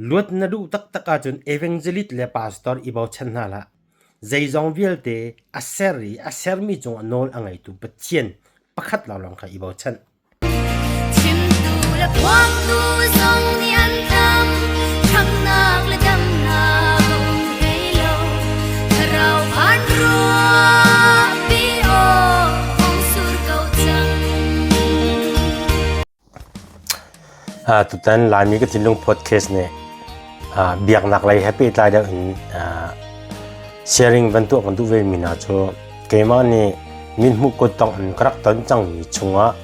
Luat na duh taktak ahcun evangelist le pastor i bochan hna hlah. Zeizong vialte a ser i a sermi cungah nawl a ngeitu Pathian pakhat lawnglawng kha i bochan. Chimtu le phuangtu zong nih an tam, ṭhangnak le damnak a um hlei lo. Thlarau van ruahpi aw hong sur ko cang. Tutan Laimi ka thinlung podcast nih biaknak lei he pehtlai deuh in sharing van tuah kan duh ve mi hna cu keimah nih mithmuh kuttongh in ka rak ton cangmi chungah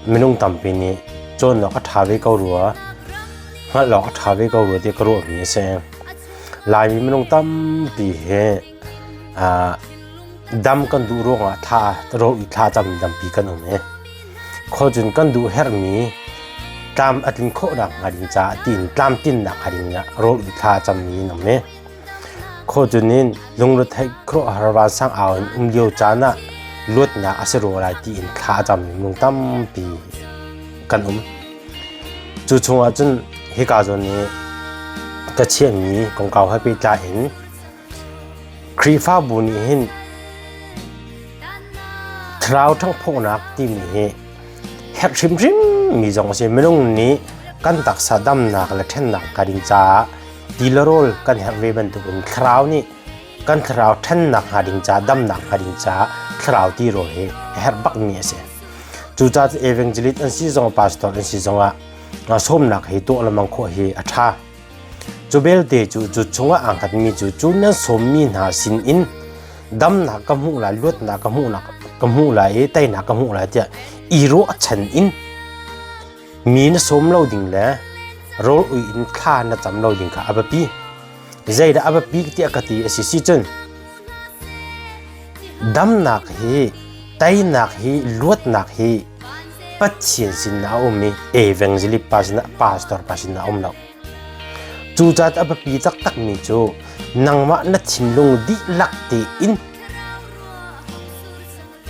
minung tampi nih cawn awk a ṭha ve ko rua, hngalh awk a ṭha ve ko rua ti ka ruahmi a si. Laimi minung tampi hi dam kan duh ruangah thla ro i thla cam tampi kan um i khawcun kan duh herhmi tlam a tlin khawhnak hnga ding caah tiin tlamtlinnak hnga ding ah rawl i thla cammi an um i khawcun in lungretheih khuaruahhar vansang au in um lio caan ah luatnak a si rua lai tiin thla a cammi minung tampi kan um. Cu chungah cun hika zawn i ka chiahmi kongkau he pehtlai in Khrihfabu nih hin thlarau ṭhanghphawhnak timi hi herh hrimhrim mi zong a si. Minung nih kan taksa damnak le ṭhennak hnga ding caah ti le rawl kan herh ve bantukin thlarau nih kan thlarau ṭhennak hnga ding caah damnak hnga ding caah thlarau ti rawl hi a herh bakmi a si. Cucaah evangelist an si zong pastor an si zongah sawmnak hi tuah lengmang khawh hi a ṭha. Cu belte cu cu chungah aa hngatmi cu cu nan sawmmi hna sinin damnak ka hmuh lai, luatnak ka hmuh ka hmuh lai i teinak ka hmuh lai tiah i ruahchan in mi na sawm lo ding le rawl ui in thla na cam lo ding kha a biapi. Zeidah a biapi tiah ka ti a si si cun damnak hi teinak hi luatnak hi Pathian sinah a um i evangelist pa sinah pastor pa sinah a um lo. Cucaah a biapi taktakmi cu nangmah na thinlung dihlak tein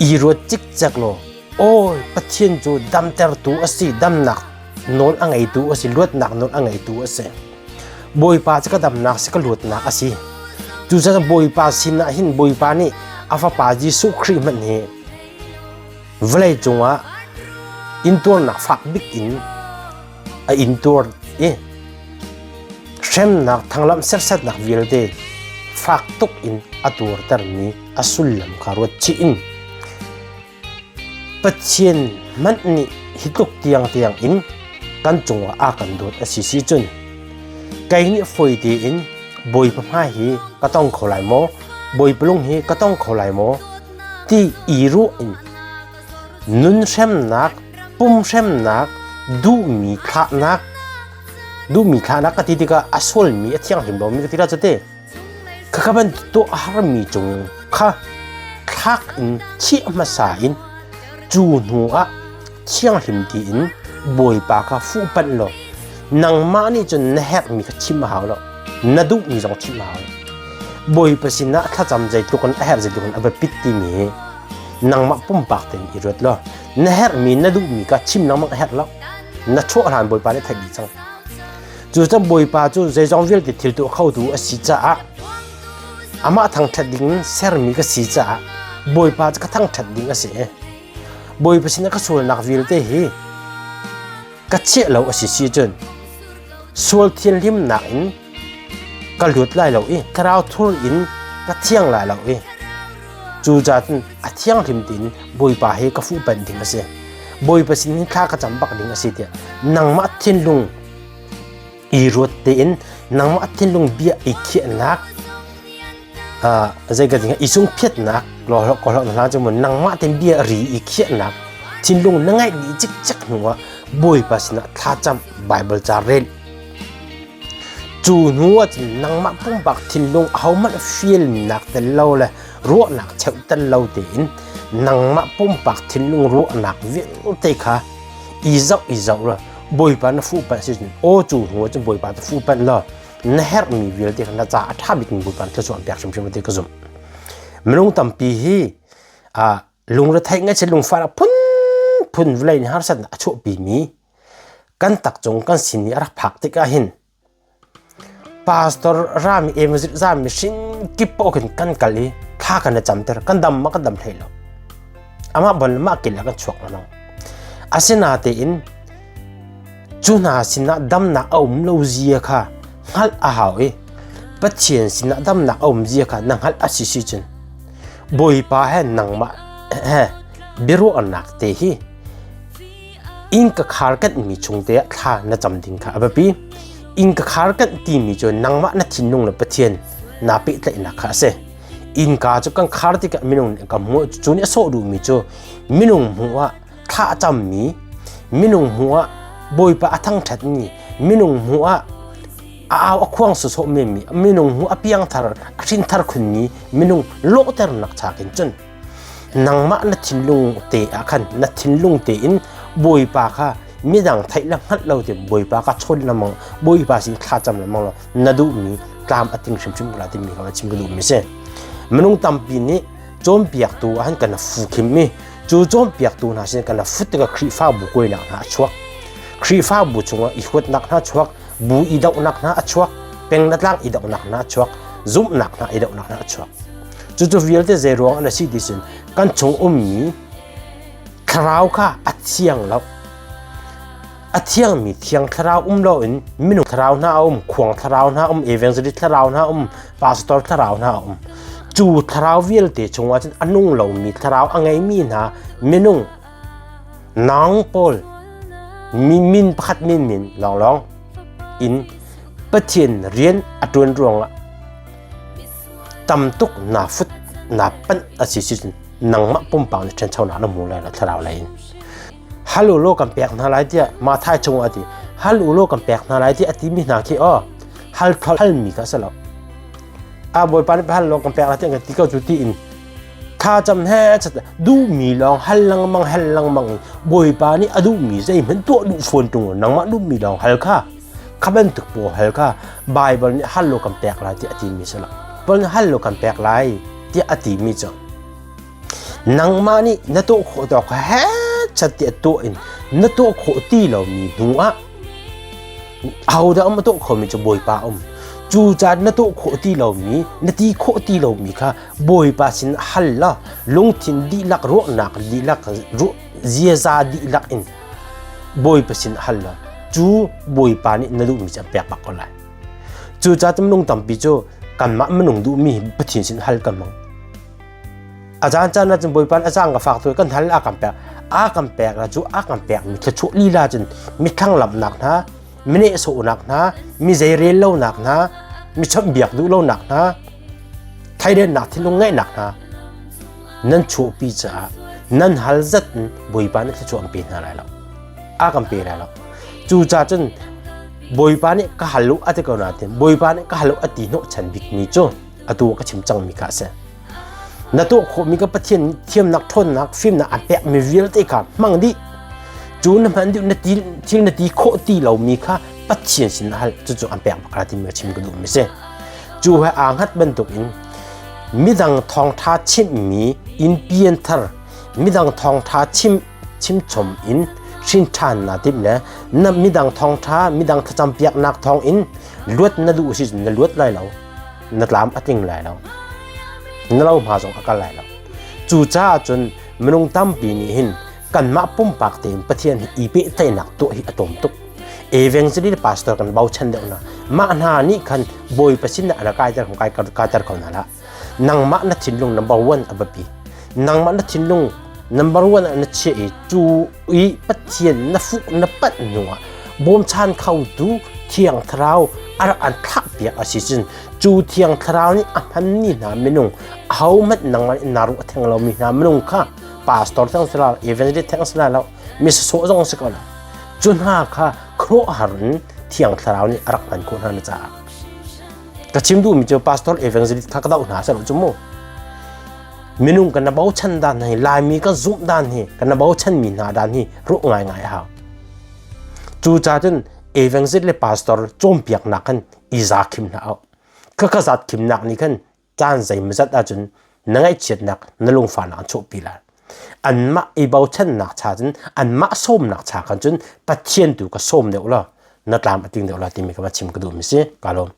i ruat cikcek law awi Pathian cu damtertu a si, damnak nawl a ngeitu a si, luatnak nawl a ngeitu a si. Bawipa cu ka damnak si ka luatnak a si. Cucaah Bawipa sinah hin Bawipa nih a fapa Jesuh Khrih hmanh hi vawlei cungah intuarnak fak bik in a intuar i hremnak thanglamh serhsatnak vialte fak tuk in a tuartermi a sullam kha ruat chih in Pathian hmanh nih hi tluk tiangtiang in kan cungah a kan dawt a si si cun kei nih fawi tein Bawipa hmai hi ka tong kho lai maw Bawipa lung hi ka tong kho lai maw ti i ruah in nun hremnak pum hremnak duhmi thlahnak duhmi thlahnak ka ti tikah a sualmi a thianghlim lomi ka ti la cu te khakha bantuk a harmi cung kha thlak in chiah hmasa in cu hnu ah thianghlim tiin bawipa kha fuhpanh law nangmah nih cun na herhmi kha chim a hau lo na duhmi zong chim a hau lo Bawipa sinah thlacam zeitluk in a herh zeitluk in a biapit timi hi nangmah pumpak tein i ruat law na herhmi na duhmi kha chim lengmang a herh lo na chuah hlan Bawipa nih theih dih cang cucun Bawipa cu zeizong vialte thil tuah khotu a si caah amah thangṭhat ding sermi ka si caah Bawipa cu ka thangṭhat ding a si Bawipa sinah ka sualnak vialte hi ka chiah lo a si si cun sual thianhlimnak in ka lut lai lo i thlarau thur in ka thiang lai lo i cucaah cun a thianghlim tiin Bawipa hi ka fuh panh ding a si Bawipa sin hin thla ka cam bak ding a si tiah nangmah thinlung i ruat tein nangmah thinlung bia i khiahnak zei ka ding i sungphiatnak lo ko hlo hna cu nangmah ten bia ri i khiahnak thinlung na ngaih dih cikcek hnuah Bawipa sinah thlacam Bible ca rel cu hnu ah cun nangmah pumpak thinlung ahohmanh fialnak tel lo le ruahnak cheuh tel lo tein nangmah pumpak thinlung ruahnak vialte kha i zoh i zoh la Bawipa na fuh panh si cun aw cu hnu ah cun Bawipa ta fuh panh law na herhmi vialte kha na ca a ṭha bikmi Bawipa thluachuah an pek hrimhrim ti ka zumh. Minung tampi hi lungretheih ngaihchiat lungfahnak phunphun vawlei nih harsatnak a chuahpimi kan takcung kan sin i a rak phak tikah hin Pastor rami evangelist zami hrin kip paoh khin kan kal i thla kan i camter, kan dam ma kan dam hlei lo. Amah bon le mah kil ah kan chuak lengmang. Asinatein cu hna sinah damnak a um lo zia kha hngalh a hau i Pathian sinah damnak a um zia kha na hngalh a si si cun Bawipa he nangmah he biaruahnak te hi inn ka khar kanh mi chung te ah thla na cam ding kha a biapi. Inn ka khar kanh timi cu nangmah na thinlung le Pathian naa pehtlaihnak kha a si. Innka cu kan khar tikah minung nih kan hmuh cu nih a sawh duhmi cu minung hmuh ah thla a cammi, minung hmuh ah Bawipa a thangṭhatmi, minung hmuh ah a au a khuang sawsawh menmi, minung hmuh a piangthar a hrinthar khunmi minung lawhternak cha khin cun nangmah na thinlung te ah khan na thinlung tein Bawipa kha midang theih le hngalh lo te Bawipa ka chawn lengmang, Bawipa sin thla cam lengmang law na duhmi tlam a ting hrimhrim ko lai timi kha chim ka duhmi si. Minung tampi nih cawnpiaktu ah han kan fu khim i cu cawnpiaktu hna sin kan fut tikah Khrihfabu kuainak hna a chuak. Khrihfabu chungah i huatnak hna chuak, bu i dohnak hna a chuak, peng le tlang i dohnak hna a chuak, zumhnak hna i dohnak hna a chuak. Cucu vialte zei ruang an si ti sin kan chung ummi thlarau kha a thiang lo. A thiangmi thiang thlarau um loin minung thlarau hna a um, khuang thlarau hna um, evangelist thlarau hna um, pastor thlarau hna a um. Cu thlarau vialte chungah cun a nung lomi thlarau a ngeimi hna minung nang pawl mi min pakhat min min lawnglawng in Pathian rian a ṭuan ruangah tam tuk naa fut naa panh a si si cun nangmah pumpak nih ṭhanchonak na hmu lai lo thlarau lei in. Hal u law kan pek hna lai tiah Mathai chungah a ti. Hal u law kan pek hna lai tiah a timi hna khi aw hal halmi kha a si lo. A Bawipa nih hal law kan pek lai tiah kan ti ko cu tiin tha cam he duhmi lawng hal lengmang hal lengmang in Bawipa nih a duhmi zeihmanh tuah duh fawn ṭung nangmah duhmi lawng hal kha kha bantuk pawl hal kha Bible nih hal law kan pek lai tiah a timi si lo. Bible nih hal law kan pek lai tiah a timi cu Nangmah nih na tuah khawh tawk he chat tiah tuah in na tuah khawh ti lomi hnu ah ahodah um a tuah khomi cu Bawipa um. Cu caan na tuah khawh ti lomi, na ti khawh ti lomi kha Bawipa sin hal law lungthin dihlak ruahnak dihlak ziaza dihlak in Bawipa sin hal law cu Bawipa nih na duhmi cu a pek bak ko lai. Cucaah minung tampi cu kanmah minung duhmi Pathian sin hal kan hmang. A caan caan ah cun Bawipa nih a zaang ka fak tu kan hal a kan pek. A kan pek la cu a kan pek mi thluachuah lila cun mi thlanglamnak hna, mi nehsawhnak hna, mi zeirel lonak hna, mi chawnhbiak duh lonak hna, thaidennak thinlung ngeihnak hna nan chuahpi caah nan hal zat in Bawipa nih thluachuah an pe hna lai lo. A kan pe lai lo. Cucaah cun Bawipa nih ka hal u a ti ko nain Bawipa nih ka hal u a ti hnawhchan bikmi cu atu ka chim cangmi kha a si. Na tuah khawhmi ka Pathian thiamnak, ṭhawnnak, fimnak aan pekmi vialte kha hmang dih. Cu na hman dih na ti thil na ti khawh ti lomi kha Pathian sin hal cucu an pek bak la timi ka chim ka duhmi si. Cu he aa hngat bantukin midang thawngṭha chimmi in pianthar midang thawngṭha chim chimchom in hrin ṭhan na timh le na midang thawngṭha midang thlacam piaknak thawng in luat na duh si na luat lai lo na tlam a tling lai lo na lo hma zong a kal lai lo cucaah cun minung tampi nih hin kanmah pumpak tein Pathian hi i pehtlaihnak tuah hi a tlawm tuk evangelist pastor kan bochan deuh na mah hna nih khan Bawipa sin ah na kaiter kaiter ko hna lah nangmah na thinlung number one a biapi nangmah na thinlung number one ah na chiah i cu i Pathian na fuh na panh hnu ah bawmchan khotu Thiang Thlarau a rak an thlah piak a si cun cu Thiang Thlarau nih a hmanmi hna minung ahohmanh nangmah nih naa ruah theng lomi hna minung kha pastor theng si lo evangelist theng si lo mi sawsawh zong si ko lo cu hna kha khuaruahhar in Thiang Thlarau nih a rak hman khawh hna na caah ka chim duhmi cu pastor evangelist kha ka doh hna seh cu mu minung kan na bochan dan hi Laimi kan zumh dan hi kan na bochan mi hna dan hi ruah ngai ngai a hau cu ca cun evangelist le pastor cawnpiaknak khan i za khim hna au ka ka zat khimnak nih khan caan zeimazat ahcun na ngaihchiatnak na lungfahnak an chuahpi lai anmah i bochannak cha cun anmah sawmnak cha khan cun Pathian tu ka sawm deuh law na tlam a ting deuh la timi ka va chim ka duhmi si ka lawm.